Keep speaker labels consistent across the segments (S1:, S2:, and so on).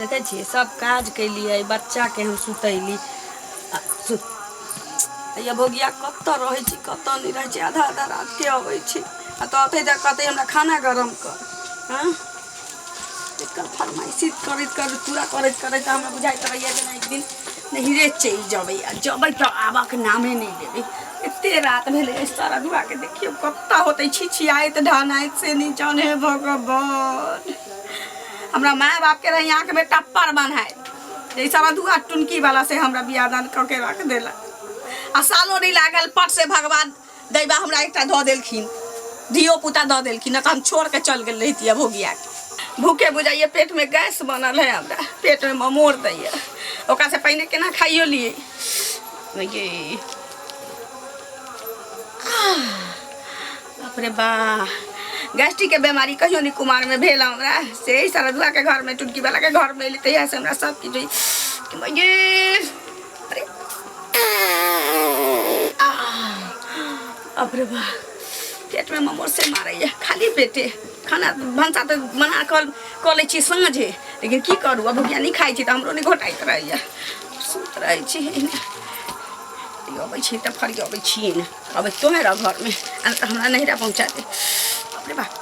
S1: देखै छियै, सब काज केलियै, बच्चाके हम सुतैली। आ सुत ये भोगिया, कतऽ रहै छी, कतऽ नहि रहै छी? आधा आधा रातिके अबै छी आ तऽ अतै तऽ कहतै हमरा खाना गरम कर। हँ, एकर फरमाइशी करैत करैत, पूरा करैत करैत हमरा बुझाइत रहैए जेना एक दिन नहिरे चलि जेबै, आ जेबै तऽ आबऽके नामे नहि लेबै। एते रात भेलै, सारा दुआके देखियौ कतऽ होतै छिछियाइत ढहनाइत से नहि जान। हे भगवान, हमरा माय बाप के रही आँख में टप्पर बन्हाइत जे सारा दुआ टुनकी वाला से हमरा बियाह दान कऽ के रख देलक, आ सालो नहीं लागल, पट से भगवान दैबा हमरा एकटा धऽ देलखिन, धियो पुता दऽ देलखिन। तऽ हम छोड़ के चल गेल रहितियै भोगिया के। भूखे बुझाइए पेट में गैस बनल है, हमरा पेट में ममोड़ दैए। ओकरा से पहिने केना खाइयो लिए ये। बाप रे बा, गैस्ट्रिक के बीमारी कहियो नहीं कुमार में भेल हमरा, से ही सरदुआ के घर में, टुटकी वाला के घर में एली तहिया से हमरा सब किछु ये। अरे बाप रे बा, पेट में ममोर से मारैया। खाली पेटे खाना भनसा तऽ बना कऽ कऽ लै छी साँझे, लेकिन की करू, अब भुखिया नहि खाइ छी तऽ हमरो नहि घोटाइत रहैया। सुत रहै छी एहिना। अबै छी तऽ फरियाबै छी ने, अबै तोहे रह घरमे, आ तऽ हमरा नैहरा पहुँचा दे। बाप रे बाप।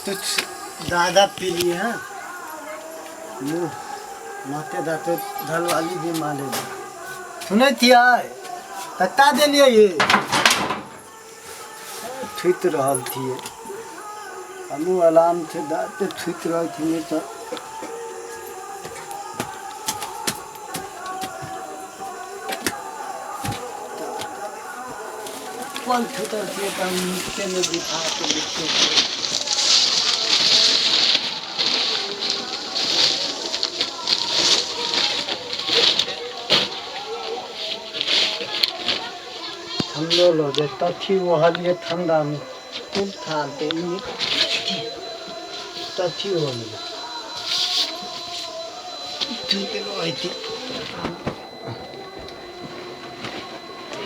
S2: कुछ दादा पी लिए हैं, मुँह माथे दाते धलवाली भी माले सुनै छियै। कत्ता देलियै ये छुति रहल छियै, हमहूँ आराम से दाते छुति रहल छियै। तऽ अपन छुतल छियै तऽ हम नीचेमे बिठा के लिखते छियै। ठंडो लो दे तथी ओहलिए ठंडा में खूब थालते ई तथी होलिए ठीक रहती।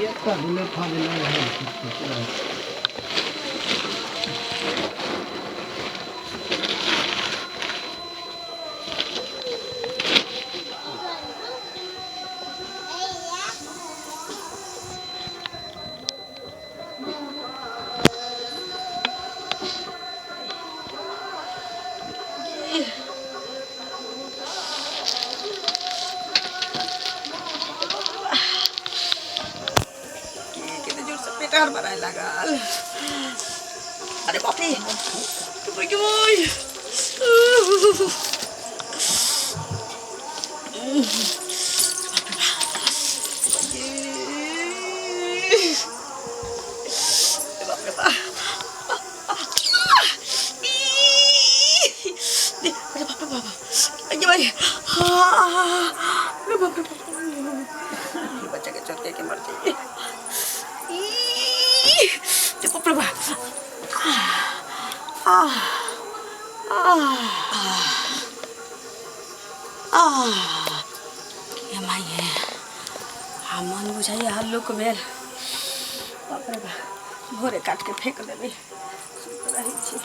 S2: एक पगले फगले है।
S1: कते जोर से पेट हड़बड़ाए लागल। अरे बाप रे, के बाप रे बाप। अरे बाप रे बाप, ये भाई, हाँ, अरे बाप रे बाप, ये बच्चा के चलते के मर जाइए। बाप रे बाप, आ आ आ ये माई है। आ मन बुझाइए हल्लुक भेल। बाप रे बाप, भोरे काट के फेंक देबै। सुति रहै छी।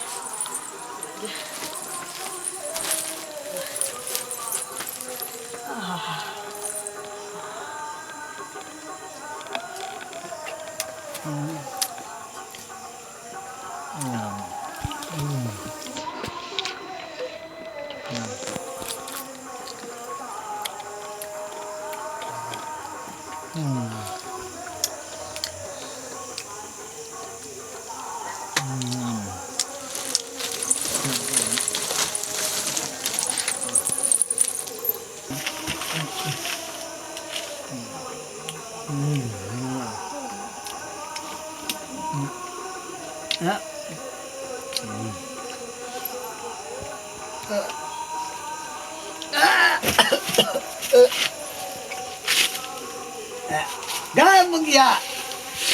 S2: गए मुंगिया,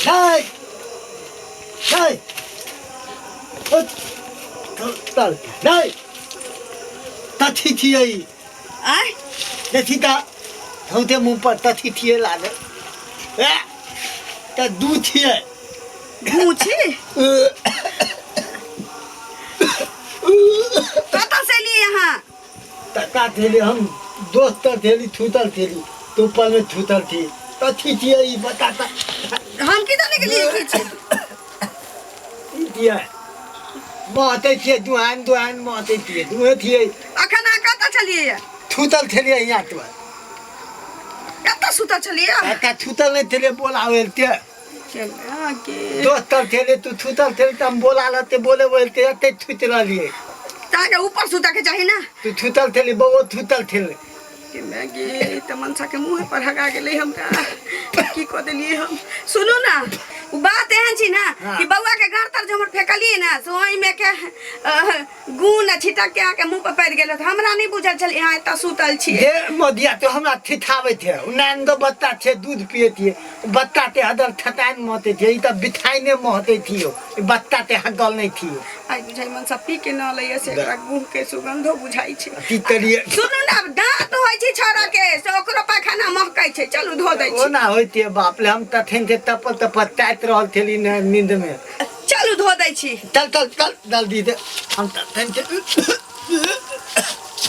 S2: गए गए चल नहीं, कथी छियै?
S1: आय।
S2: देखी तऽ थौते मुँह पर तथी थिए लागल ए तऽ दू थिए।
S1: गू छी कतऽ से एलियै अहाँ?
S2: तका थेली हम दोस्त तर थेली थूतल थेली तो पल में थूतल थी कथी थिए ई बता त।
S1: हम की जाने गेलियै की छी।
S2: ई थिए महते थिए दुहान दुहान महते थिए दुहे थिए।
S1: अखन अहाँ कतऽ छलियै?
S2: थूतल थेलिए यहाँ तो।
S1: कतऽ सुतल छलियै?
S2: का थूतल नहीं थेलिए बोलावे ते।
S1: केना के
S2: दोस्त तर थेले तू थूतल थेले त हम बोला लते बोले बोलते एते थूत रहलिए।
S1: ताके ऊपर सुता के चाही ना।
S2: तू थूतल थेली बउओ थूतल थेले।
S1: के मैं गे तऽ मनसा के मुँह पर हगा गेलै हमरा, की कऽ देलियै हम? सुनू ना, ओ बात एहन छी ना कि बौआ के गाड़ तर जे हमर फेकलियै ना से ओहिमे के गुण आ छिटक के अहाँके मुँह पर पड़ि गेल। हमरा नहि बुझल छल अहाँ एतऽ सुतल छियै।
S2: जे मदिया तो हमरा थिथाबै थे नान दो बत्ता छे दूध पिए थिए बत्ता ते हदर थकान महते थे ई त बिथाइने महते थियो ई बत्ता ते हगल नहीं थियो।
S1: आइ बुझाइ मनसा पी के न लैया से एकरा गुह के सुगंधो बुझाइ छै।
S2: की करिए?
S1: सुनू ने, आब दाँत होइ छै छौड़ा के से ओकरो पैखाना महकै छै। चलू धो दै छी।
S2: ओना होइते बाप ले हम तखन के तपल तपल ताइत रहल थेली न नींद में।
S1: चलू धो दै छी।
S2: चल चल चल जल्दी दे हम तखन के।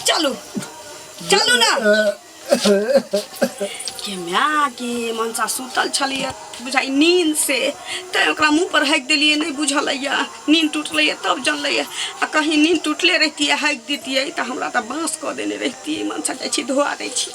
S1: चलू चलू ना। के माय के मनसा सुतल छलियै बुझाइ नींद से तैं ओकरा मुँह पर हगि देलियै, नहि बुझलैया नींद टूटलैया तब जानलैया। आ कहीं नींद टूटले रहितियै हगि दितियै तऽ हमरा तऽ बाँस कऽ देने रहितियै। मनसा जाइ छी धोआ दै छी।